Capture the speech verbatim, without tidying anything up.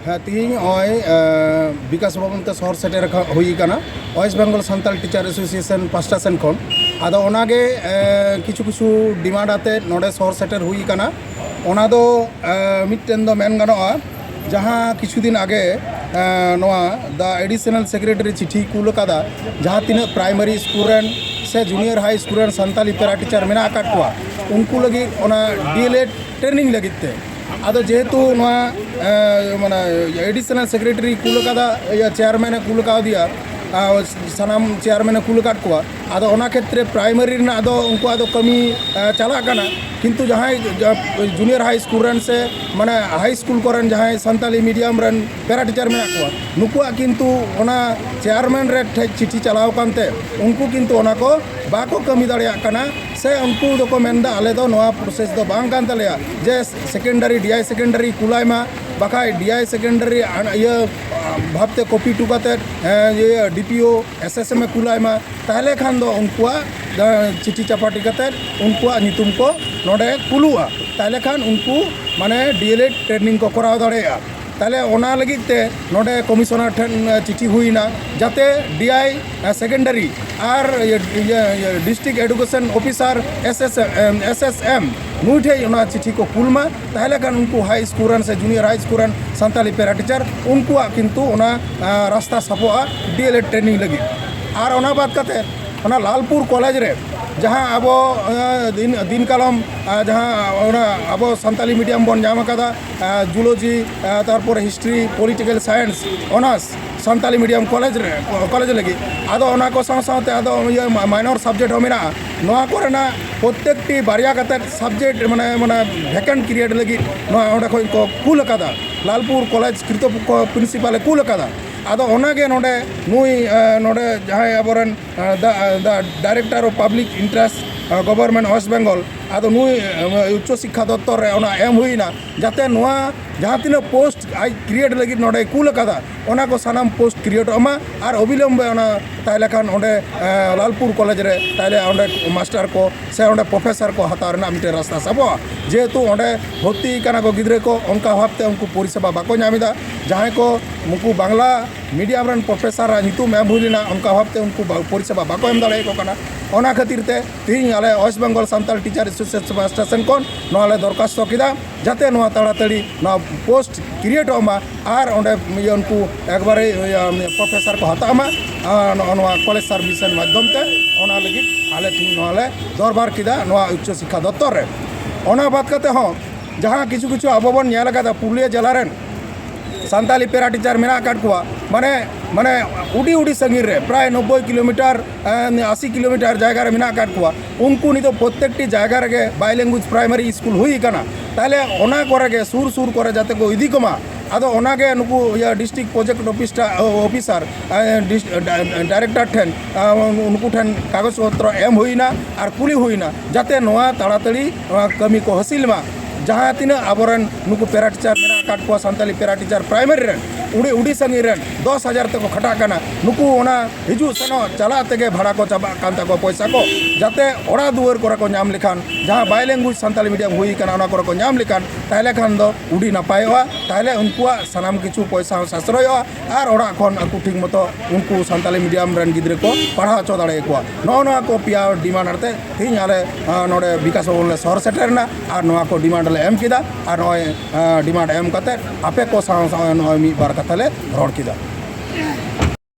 ᱦᱮᱸ, ᱛᱤᱦᱤᱧ ᱱᱚᱜᱼᱚᱭ ᱵᱤᱠᱟᱥ ᱵᱷᱚᱵᱚᱱ ᱛᱮ ᱥᱚᱦᱚᱨ ᱥᱮᱴᱮᱨ ᱦᱩᱭ ᱟᱠᱟᱱᱟ West Bengal Santal teacher association ᱯᱟᱥᱴᱟ ᱥᱮᱱ ᱠᱷᱚᱱ᱾ ᱟᱫᱚ ᱚᱱᱟᱜᱮ ᱠᱤᱪᱷᱩ ᱠᱤᱪᱷᱩ ᱰᱤᱢᱟᱱᱰ ᱟᱛᱮ ᱱᱚᱰᱮ ᱥᱚᱦᱚᱨ ᱥᱮᱴᱮᱨ ᱦᱩᱭ ᱟᱠᱟᱱᱟ᱾ ᱚᱱᱟ ᱫᱚ ᱢᱤᱫᱴᱮᱱ ᱫᱚ ᱢᱮᱱ ᱜᱟᱱᱚᱜᱼᱟ, ᱡᱟᱦᱟᱸ ᱠᱤᱪᱷᱩ ᱫᱤᱱ ᱟᱜᱮ ᱱᱚᱣᱟ ᱫᱟ ᱮᱰᱤᱥᱚᱱᱟᱞ ᱥᱮᱠᱨᱮᱴᱟᱨᱤ ᱪᱤᱴᱷᱤ ᱠᱩᱞ ᱟᱠᱟᱫᱟ, ᱡᱟᱦᱟᱸ ᱛᱤᱱᱟᱹᱜ ᱯᱨᱟᱭᱢᱟᱨᱤ ᱥᱠᱩᱞ ᱨᱮᱱ ᱥᱮ ᱡᱩᱱᱤᱭᱟᱨ ᱦᱟᱭ ᱥᱠᱩᱞ ᱨᱮᱱ ᱥᱟᱱᱛᱟᱞᱤ ᱯᱮᱨᱟ ᱴᱤᱪᱟᱨ ᱢᱮᱱᱟᱜ ᱟᱠᱟᱫ ᱠᱚᱣᱟ, ᱩᱱᱠᱩ ᱞᱟᱹᱜᱤᱫ ᱚᱱᱟ ᱰᱤᱮᱞᱮᱰ ᱴᱨᱮᱱᱤᱝ ᱞᱟᱹᱜᱤᱫ ᱛᱮ᱾ ᱟᱫᱚ ᱡᱮᱦᱮᱛᱩ ᱱᱚᱣᱟ ᱢᱟᱱᱮ ᱮᱰᱤᱥᱚᱱᱟᱞ ᱥᱮᱠᱨᱮᱴᱟᱨᱤ ᱠᱩᱞ ᱟᱠᱟᱫᱟ, ᱤᱭᱟᱹ ᱪᱮᱭᱟᱨᱢᱮᱱᱮ ᱠᱩᱞ ᱟᱠᱟᱫᱮᱭᱟ, ᱥᱟᱱᱟᱢ ᱪᱮᱭᱟᱨᱢᱮᱱᱮ ᱠᱩᱞ ᱟᱠᱟᱫ ᱠᱚᱣᱟ᱾ ᱟᱫᱚ ᱚᱱᱟ ᱠᱷᱮᱛᱨᱮ ᱯᱨᱟᱭᱢᱟᱨᱤ ᱨᱮᱱᱟᱜ ᱫᱚ ᱩᱱᱠᱩᱣᱟᱜ ᱫᱚ ᱠᱟᱹᱢᱤ ᱪᱟᱞᱟᱜ ᱠᱟᱱᱟ, ᱠᱤᱱᱛᱩ ᱡᱟᱦᱟᱸᱭ ᱡᱩᱱᱤᱭᱟᱨ ᱦᱟᱭ ᱥᱠᱩᱞ ᱨᱮᱱ ᱥᱮ ᱢᱟᱱᱮ ᱦᱟᱭ ᱥᱠᱩᱞ ᱠᱚᱨᱮᱱ ᱡᱟᱦᱟᱸᱭ ᱥᱟᱱᱛᱟᱞᱤ ᱢᱤᱰᱤᱭᱟᱢ ᱨᱮᱱ ᱯᱮᱨᱟ ᱴᱤᱪᱟᱨ ᱢᱮᱱᱟᱜ ᱠᱚᱣᱟ, ᱱᱩᱠᱩᱣᱟᱜ ᱠᱤᱱᱛᱩ ᱚᱱᱟ ᱪᱮᱭᱟᱨᱢᱮᱱ ᱨᱮ ᱴᱷᱮᱡ ᱪᱤᱴᱷᱤ ᱪᱟᱞᱟᱣ ᱟᱠᱟᱱᱛᱮ ᱩᱱᱠᱩ ᱠᱤᱱᱛᱩ ᱚᱱᱟ ᱠᱚ ᱵᱟᱠᱚ ᱠᱟᱹᱢᱤ ᱫᱟᱲᱮᱭᱟᱜ ᱠᱟᱱᱟ᱾ ᱥᱮ ᱩᱱᱠᱩ ᱫᱚᱠᱚ ᱢᱮᱱᱫᱟ, ᱟᱞᱮ ᱫᱚ ᱱᱚᱣᱟ ᱯᱨᱚᱥᱮᱥ ᱫᱚ ᱵᱟᱝ ᱠᱟᱱ ᱛᱟᱞᱮᱭᱟ ᱡᱮ ᱥᱮᱠᱮᱱᱰᱟᱨᱤ, ᱰᱤᱟᱭ ᱥᱮᱠᱮᱱᱰᱟᱨᱤ ᱠᱩᱞᱟᱭ ᱢᱟ, ᱵᱟᱠᱷᱟᱡ ᱰᱤᱟᱭ ᱥᱮᱠᱮᱱᱰᱟᱨᱤ ᱤᱭᱟᱹ ᱵᱷᱟᱵᱽᱛᱮ ᱠᱚᱯᱤ ᱦᱚᱴᱚ ᱠᱟᱛᱮᱫ ᱤᱭᱟᱹ ᱰᱤᱯᱤᱳ, ᱮᱥᱮᱥᱮᱢ ᱮ ᱠᱩᱞᱟᱭ ᱢᱟ᱾ ᱛᱟᱦᱚᱞᱮ ᱠᱷᱟᱱ ᱫᱚ ᱩᱱᱠᱩᱣᱟᱜ ᱪᱤᱴᱷᱤ ᱪᱟᱯᱟᱴᱤ ᱠᱟᱛᱮᱫ ᱩᱱᱠᱩᱣᱟᱜ ᱧᱩᱛᱩᱢ ᱠᱚ ᱱᱚᱰᱮ ᱠᱩᱞᱩᱜᱼᱟ᱾ ᱛᱟᱦᱚᱞᱮ ᱠᱷᱟᱱ ᱩᱱᱠᱩ ᱢᱟᱱᱮ ᱰᱤᱮᱞᱮᱰ ᱴᱨᱮᱱᱤᱝ ᱠᱚ ᱠᱚᱨᱟᱣ ᱫᱟᱲᱮᱭᱟᱜᱼᱟ᱾ ᱛᱟᱦᱚᱞᱮ ᱚᱱᱟ ᱞᱟᱹᱜᱤᱫ ᱛᱮ ᱱᱚᱰᱮ ᱠᱚᱢᱤᱥᱚᱱᱟᱨ ᱴᱷᱮᱱ ᱪᱤᱴᱷᱤ ᱦᱩᱭᱱᱟ, ᱡᱟᱛᱮ ᱰᱤᱟᱭ ᱥᱮᱠᱮᱱᱰᱟᱨᱤ ᱟᱨ district education officer, S S M, ᱱᱩᱭ ᱴᱷᱮᱡ ᱚᱱᱟ ᱪᱤᱴᱷᱤ ᱠᱚ ᱠᱩᱞ ᱢᱟ᱾ ᱛᱟᱦᱚᱞᱮ ᱠᱷᱟᱱ ᱩᱱᱠᱩ ᱦᱟᱭ ᱥᱠᱩᱞ ᱨᱮᱱ ᱥᱮ ᱡᱩᱱᱤᱭᱟᱨ ᱦᱟᱭ ᱥᱠᱩᱞ ᱨᱮᱱ ᱥᱟᱱᱛᱟᱞᱤ ᱯᱮᱨᱟ ᱴᱤᱪᱟᱨ, ᱩᱱᱠᱩᱣᱟᱜ ᱠᱤᱱᱛᱩ ᱚᱱᱟ ᱨᱟᱥᱛᱟ ᱥᱟᱯᱚᱜᱼᱟ ᱰᱤᱮᱞᱮᱰ ᱴᱨᱮᱱᱤᱝ ᱞᱟᱹᱜᱤᱫ᱾ ᱟᱨ ᱚᱱᱟ ᱵᱟᱫ ᱠᱟᱛᱮ ᱚᱱᱟ ᱞᱟᱞᱯᱩᱨ ᱠᱚᱞᱮᱡᱽ ᱨᱮ ᱡᱟᱦᱟᱸ ᱟᱵᱚ ᱫᱤᱱ ᱫᱤᱱ ᱠᱟᱞᱚᱢ ᱡᱟᱦᱟᱸ ᱚᱱᱟ ᱟᱵᱚ ᱥᱟᱱᱛᱟᱞᱤ ᱢᱤᱰᱤᱭᱟᱢ ᱵᱚᱱ ᱧᱟᱢ ᱟᱠᱟᱫᱟ, ᱡᱩᱞᱚᱡᱤ, ᱛᱟᱨᱯᱚᱨᱮ history, political science honours Santali medium college ᱨᱮ, ᱠᱚᱞᱮᱡᱽ ᱞᱟᱹᱜᱤᱫ᱾ ᱟᱫᱚ ᱚᱱᱟ ᱠᱚ ᱥᱟᱶ ᱥᱟᱶᱛᱮ ᱟᱫᱚ ᱤᱭᱟᱹ ᱢᱟᱭᱱᱚᱨ ᱥᱟᱵᱡᱮᱠᱴ ᱦᱚᱸ ᱢᱮᱱᱟᱜᱼᱟ᱾ ᱱᱚᱣᱟ ᱠᱚᱨᱮᱱᱟᱜ ᱯᱨᱚᱛᱮᱠᱴᱤ ᱵᱟᱨᱭᱟ ᱠᱟᱛᱮᱫ ᱥᱟᱵᱡᱮᱠᱴ ᱢᱟᱱᱮ ᱢᱟᱱᱮ ᱵᱷᱮᱠᱮᱱᱴ ᱠᱨᱤᱭᱮᱴ ᱞᱟᱹᱜᱤᱫ ᱱᱚᱣᱟ ᱚᱸᱰᱮ ᱠᱷᱚᱱ ᱠᱚ ᱠᱩᱞ ᱟᱠᱟᱫᱟ᱾ ᱞᱟᱞᱯᱩᱨ ᱠᱚᱞᱮᱡᱽ ᱠᱨᱤᱛᱚᱯᱚᱠᱠᱷᱚ ᱯᱨᱤᱱᱥᱤᱯᱟᱞᱮ ᱠᱩᱞ ᱟᱠᱟᱫᱟ᱾ ᱟᱫᱚ ᱚᱱᱟᱜᱮ ᱱᱚᱰᱮ ᱱᱩᱭ ᱱᱚᱰᱮ ᱡᱟᱦᱟᱸᱭ ᱟᱵᱚᱨᱮᱱ the director of public interest government West Bengal, ᱟᱫᱚ ᱱᱩᱭ ᱩᱪᱪᱚ ᱥᱤᱠᱠᱷᱟ ᱫᱚᱯᱛᱚᱨ ᱨᱮ ᱚᱱᱟ ᱮᱢ ᱦᱩᱭᱱᱟ, ᱡᱟᱛᱮ ᱱᱚᱣᱟ ᱡᱟᱦᱟᱸ ᱛᱤᱱᱟᱹᱜ ᱯᱳᱥᱴ ᱟᱡ ᱠᱨᱤᱭᱮᱴ ᱞᱟᱹᱜᱤᱫ ᱱᱚᱰᱮᱭ ᱠᱩᱞ ᱟᱠᱟᱫᱟ, ᱚᱱᱟ ᱠᱚ ᱥᱟᱱᱟᱢ ᱯᱳᱥᱴ ᱠᱨᱤᱭᱮᱴᱚᱜ ᱢᱟ᱾ ᱟᱨ ᱚᱵᱤᱞᱚᱢᱵᱮ ᱚᱱᱟ ᱛᱟᱦᱞᱮ ᱠᱷᱟᱱ ᱚᱸᱰᱮ ᱞᱟᱞᱯᱩᱨ ᱠᱚᱞᱮᱡᱽ ᱨᱮ ᱛᱟᱦᱞᱮ ᱚᱸᱰᱮ ᱢᱟᱥᱴᱟᱨ ᱠᱚ ᱥᱮ ᱚᱸᱰᱮ ᱯᱨᱚᱯᱷᱮᱥᱟᱨ ᱠᱚ ᱦᱟᱛᱟᱣ ᱨᱮᱱᱟᱜ ᱢᱤᱫᱴᱮᱱ ᱨᱟᱥᱛᱟ ᱥᱟᱵᱚᱜᱼᱟ᱾ ᱡᱮᱦᱮᱛᱩ ᱚᱸᱰᱮ ᱵᱷᱚᱨᱛᱤ ᱠᱟᱱᱟ ᱠᱚ ᱜᱤᱫᱽᱨᱟᱹ ᱠᱚ, ᱚᱱᱠᱟ ᱵᱷᱟᱵᱽᱛᱮ ᱩᱱᱠᱩ ᱯᱚᱨᱤᱥᱮᱵᱟ ᱵᱟᱠᱚ ᱧᱟᱢ ᱮᱫᱟ᱾ ᱡᱟᱦᱟᱸᱭ ᱠᱚ ᱩᱱᱠᱩ ᱵᱟᱝᱞᱟ ᱢᱤᱰᱤᱭᱟᱢ ᱨᱮᱱ ᱯᱨᱚᱯᱷᱮᱥᱟᱨᱟᱜ ᱧᱩᱛᱩᱢ ᱮᱢ ᱦᱩᱭ ᱞᱮᱱᱟ, ᱚᱱᱠᱟ ᱵᱷᱟᱵᱽᱛᱮ ᱩᱱᱠᱩ ᱵᱟ- ᱯᱚᱨᱤᱥᱮᱵᱟ ᱵᱟᱠᱚ ᱮᱢ ᱫᱟᱲᱮᱭᱟᱠᱚ ᱠᱟᱱᱟ᱾ ᱚᱱᱟ ᱠᱷᱟᱹᱛᱤᱨ ᱛᱮ ᱛᱮᱦᱮᱧ ᱟᱞᱮ West Bengal Santal teacher association ᱯᱟᱦᱴᱟ ᱥᱮᱱ ᱠᱷᱚᱱ ᱱᱚᱣᱟ ᱞᱮ ᱫᱚᱨᱠᱷᱟᱥᱛᱚ ᱠᱮᱫᱟ, ᱡᱟᱛᱮ ᱱᱚᱣᱟ ᱛᱟᱲᱟᱛᱟᱲᱤ ᱱᱚᱣᱟ ᱯᱳᱥᱴ ᱠᱨᱤᱭᱮᱴᱚᱜ ᱢᱟ ᱟᱨ ᱚᱸᱰᱮ ᱤᱭᱟᱹ ᱩᱱᱠᱩ ᱮᱠᱵᱟᱨᱮ ᱤᱭᱟᱹ ᱯᱨᱚᱯᱷᱮᱥᱟᱨ ᱠᱚ ᱦᱟᱛᱟᱜ ᱢᱟ, ᱟᱨ ᱱᱚᱜᱼᱚ ᱱᱚᱣᱟ ᱠᱚᱞᱮᱡᱽ ᱥᱟᱨᱵᱷᱤᱥ ᱢᱟᱫᱽᱫᱷᱚᱢ ᱛᱮ᱾ ᱚᱱᱟ ᱞᱟᱹᱜᱤᱫ ᱟᱞᱮ ᱛᱮᱦᱮᱧ ᱱᱚᱣᱟ ᱞᱮ ᱫᱚᱨᱵᱟᱨ ᱠᱮᱫᱟ ᱱᱚᱣᱟ ᱩᱪᱪᱚ ᱥᱤᱠᱠᱷᱟ ᱫᱚᱯᱛᱚᱨ ᱨᱮ᱾ ᱚᱱᱟ ᱵᱟᱫ ᱠᱟᱛᱮ ᱦᱚᱸ ᱡᱟᱦᱟᱸ ᱠᱤᱪᱷᱩ ᱠᱤᱪᱷᱩ ᱟᱵᱚ ᱵᱚᱱ ᱧᱮᱞ ᱟᱠᱟᱫᱟ, ᱯᱩᱨᱩᱞᱤᱭᱟᱹ ᱡᱮᱞᱟ ᱨᱮᱱ ᱥᱟᱱᱛᱟᱞᱤ ᱯᱮᱨᱟ ᱴᱤᱪᱟᱨ ᱢᱮᱱᱟᱜ ᱟᱠᱟᱫ ᱠᱚᱣᱟ, ᱢᱟᱱᱮ ᱢᱟᱱᱮ ᱩᱰᱤ ᱩᱰᱤ ᱥᱟᱺᱜᱤᱧ ᱨᱮ, ᱯᱨᱟᱭ ᱱᱚᱵᱵᱳᱭ ᱠᱤᱞᱳᱢᱤᱴᱟᱨ, ᱮᱸ, ᱟᱥᱤ ᱠᱤᱞᱳᱢᱤᱴᱟᱨ ᱡᱟᱭᱜᱟ ᱨᱮ ᱢᱮᱱᱟᱜ ᱟᱠᱟᱫ ᱠᱚᱣᱟ᱾ ᱩᱱᱠᱩ ᱱᱤᱛᱚᱜ ᱯᱨᱚᱛᱮᱠᱴᱤ ᱡᱟᱭᱜᱟ ᱨᱮᱜᱮ ᱵᱟᱭ ᱞᱮᱝᱜᱩᱭᱮᱡᱽ ᱯᱨᱟᱭᱢᱟᱨᱤ ᱥᱠᱩᱞ ᱦᱩᱭ ᱟᱠᱟᱱᱟ᱾ ᱛᱟᱦᱞᱮ ᱚᱱᱟ ᱠᱚᱨᱮ ᱜᱮ ᱥᱩᱨ ᱥᱩᱨ ᱠᱚᱨᱮ ᱡᱟᱛᱮ ᱠᱚ ᱤᱫᱤ ᱠᱚᱢᱟ᱾ ᱟᱫᱚ ᱚᱱᱟᱜᱮ ᱱᱩᱠᱩ ᱤᱭᱟᱹ ᱰᱤᱥᱴᱨᱤᱠᱴ ᱯᱨᱚᱡᱮᱠᱴ ᱚᱯᱷᱤᱥ, ᱚᱯᱷᱤᱥᱟᱨ, ᱮᱸ, ᱰᱤᱥ-, ᱰᱟ-, ᱰᱟᱭᱨᱮᱠᱴᱚᱨ ᱴᱷᱮᱱ, ᱟᱸ, ᱱᱩᱠᱩ ᱴᱷᱮᱱ ᱠᱟᱜᱚᱡᱽ ᱯᱚᱛᱨᱚ ᱮᱢ ᱦᱩᱭᱱᱟ ᱟᱨ ᱠᱩᱞᱤ ᱦᱩᱭᱱᱟ, ᱡᱟᱛᱮ ᱱᱚᱣᱟ ᱛᱟᱲᱟᱛᱟᱲᱤ ᱱᱚᱣᱟ ᱠᱟᱹᱢᱤ ᱠᱚ ᱦᱟᱹᱥᱤᱞ ᱢᱟ᱾ ᱡᱟᱦᱟᱸ ᱛᱤᱱᱟᱹᱜ ᱟᱵᱚᱨᱮᱱ ᱱᱩᱠᱩ ᱯᱮᱨᱟ ᱴᱤᱪᱟᱨ ᱢᱮᱱᱟᱜ ᱟᱠᱟᱫ ᱠᱚᱣᱟ ᱥᱟᱱᱛᱟᱞᱤ ᱯᱮᱨᱟ ᱴᱤᱪᱟᱨ ᱯᱨᱟᱭᱢᱟᱨᱤ ᱨᱮᱱ, ᱩᱰᱤ ᱩᱰᱤ ᱥᱟᱺᱜᱤᱧ ᱨᱮᱱ ᱫᱚᱥ ᱦᱟᱡᱟᱨ ᱛᱮᱠᱚ ᱠᱷᱟᱴᱟᱜ ᱠᱟᱱᱟ᱾ ᱱᱩᱠᱩ ᱚᱱᱟ ᱦᱤᱡᱩᱜ ᱥᱮᱱᱚᱜ ᱪᱟᱞᱟᱜ ᱛᱮᱜᱮ ᱵᱷᱟᱲᱟ ᱠᱚ ᱪᱟᱵᱟᱜ ᱠᱟᱱ ᱛᱟᱠᱚᱣᱟ ᱯᱚᱭᱥᱟ ᱠᱚ, ᱡᱟᱛᱮ ᱚᱲᱟᱜ ᱫᱩᱣᱟᱹᱨ ᱠᱚᱨᱮ ᱠᱚ ᱧᱟᱢ ᱞᱮᱠᱷᱟᱱ, ᱡᱟᱦᱟᱸ ᱵᱟᱭ ᱞᱮᱝᱜᱩᱭᱮᱡᱽ ᱥᱟᱱᱛᱟᱞᱤ ᱢᱤᱰᱤᱭᱟᱢ ᱦᱩᱭ ᱟᱠᱟᱱᱟ, ᱚᱱᱟ ᱠᱚᱨᱮ ᱠᱚ ᱧᱟᱢ ᱞᱮᱠᱷᱟᱱ, ᱛᱟᱦᱞᱮ ᱠᱷᱟᱱ ᱫᱚ ᱩᱰᱤ ᱱᱟᱯᱟᱭᱚᱜᱼᱟ᱾ ᱛᱟᱦᱞᱮ ᱩᱱᱠᱩᱣᱟᱜ ᱥᱟᱱᱟᱢ ᱠᱤᱪᱷᱩ ᱯᱚᱭᱥᱟ ᱦᱚᱸ ᱥᱟᱥᱨᱚᱭᱚᱜᱼᱟ ᱟᱨ ᱚᱲᱟᱜ ᱠᱷᱚᱱ ᱟᱠᱚ ᱴᱷᱤᱠ ᱢᱚᱛᱚ ᱩᱱᱠᱩ ᱥᱟᱱᱛᱟᱞᱤ ᱢᱤᱰᱤᱭᱟᱢ ᱨᱮᱱ ᱜᱤᱫᱽᱨᱟᱹ ᱠᱚ ᱯᱟᱲᱦᱟᱣ ᱦᱚᱪᱚ ᱫᱟᱲᱮᱭᱟᱠᱚᱣᱟ᱾ ᱱᱚᱜᱼᱚ ᱱᱚᱣᱟ ᱠᱚ ᱯᱮᱭᱟ ᱰᱤᱢᱟᱱᱰ ᱟᱨᱛᱮ ᱛᱮᱦᱮᱧ ᱟᱞᱮ, ᱟᱸ, ᱱᱚᱰᱮ ᱵᱤᱠᱟᱥ ᱵᱷᱚᱵᱚᱱ ᱞᱮ ᱥᱚᱦᱚᱨ ᱥᱮᱴᱮᱨ ᱮᱱᱟ ᱟᱨ ᱱᱚᱣᱟ ᱠᱚ ᱰᱤᱢᱟᱱᱰ ᱞᱮ ᱮᱢ ᱠᱮᱫᱟ ᱟᱨ ᱱᱚᱜᱼᱚᱭ, ᱟᱸ, ᱰᱤᱢᱟᱱᱰ ᱮᱢ ᱠᱟᱛᱮ ᱟᱯᱮ ᱠᱚ ᱥᱟᱶ, ᱥᱟᱶ ᱱᱚᱜᱼᱚᱭ ᱢᱤᱫ ᱵᱟᱨ ᱠᱟᱛᱷᱟ ᱞᱮ ᱨᱚᱲ ᱠᱮᱫᱟ᱾